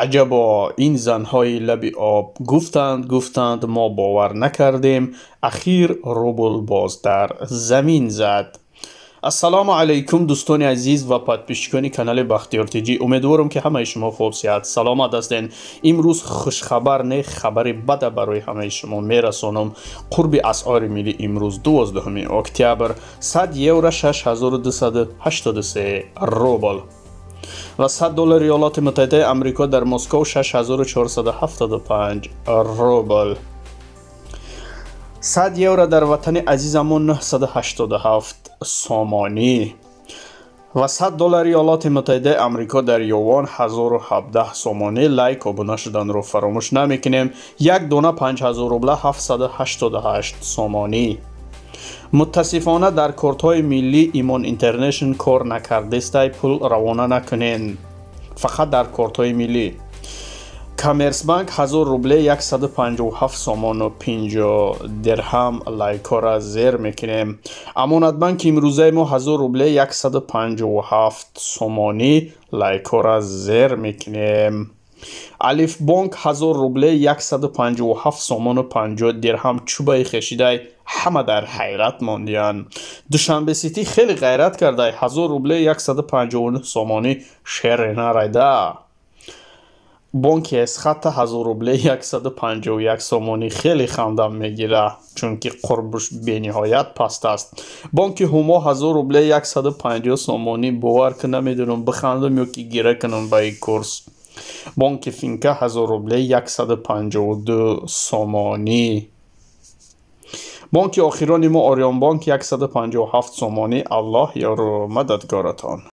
Аҷабо, ин занҳои лаби об гуфтанд, гуфтанд, мо бовар накардем. Ахир рубл боз дар замин зад. Ассалому алайкум, дӯстони азиз ва подписчикони канали Бахтиёр Тҷ. Умедворам, ки ҳамаи шумо хуб, сиҳат, саломат ҳастед. Имрӯз хушхабар не, хабари бада барои ҳамаи шумо мерасонам. Қурби асъори миллӣ имрӯз, 12 октябр: 100 евро 6283 рубл ва 100 доллари Иёлоти Муттаҳидаи Амрико дар Москов 6475 рубл, 100 евро дар ватани азизамон 987 сомонӣ ва 100 доллари Иёлоти Муттаҳидаи Амрико дар Ювон 1017 сомонӣ. Лайк, обуна шуданро фаромӯш намекунем. Як дона 5000 рубла 788 сомонӣ. Мутаассифона, дар кортҳои миллӣ Имон Интернешнл кор накардестай, пул равона накунен, фақат дар кортҳои миллӣ. Коммерсбанк 1000 рубле 157 сомону 50 дирҳам. Лайкҳоро зер мекунем. Амонатбанк имрӯзаи мо 1000 рубле 157 сомонӣ. Лайкҳоро зер мекунем. Алифбонк 1000 рубле 157 сомону 50 дирҳам. Чӯбаи хешидай, ҳама дар ҳайрат мондиянд. Душанбе Сити хеле ғайрат кардай, 1000 рубле 159 сомонӣ. Шере нарайда. Бонки Эсхата 1000 рубле 151 сомонӣ. Хеле хандам мегира, чунки қурбуш бениҳоят паст аст. Бонки Ҳумо 1000 рубле 150 сомонӣ. Бовар ки, намедонам, бихандам ё ки гира кунам ба ин курс. Бонки Финка 1000 рубле 152 сомонӣ. Бонки охирони мо, Ориёнбонк, 157 сомонӣ. Аллоҳ ёру мададгоратон.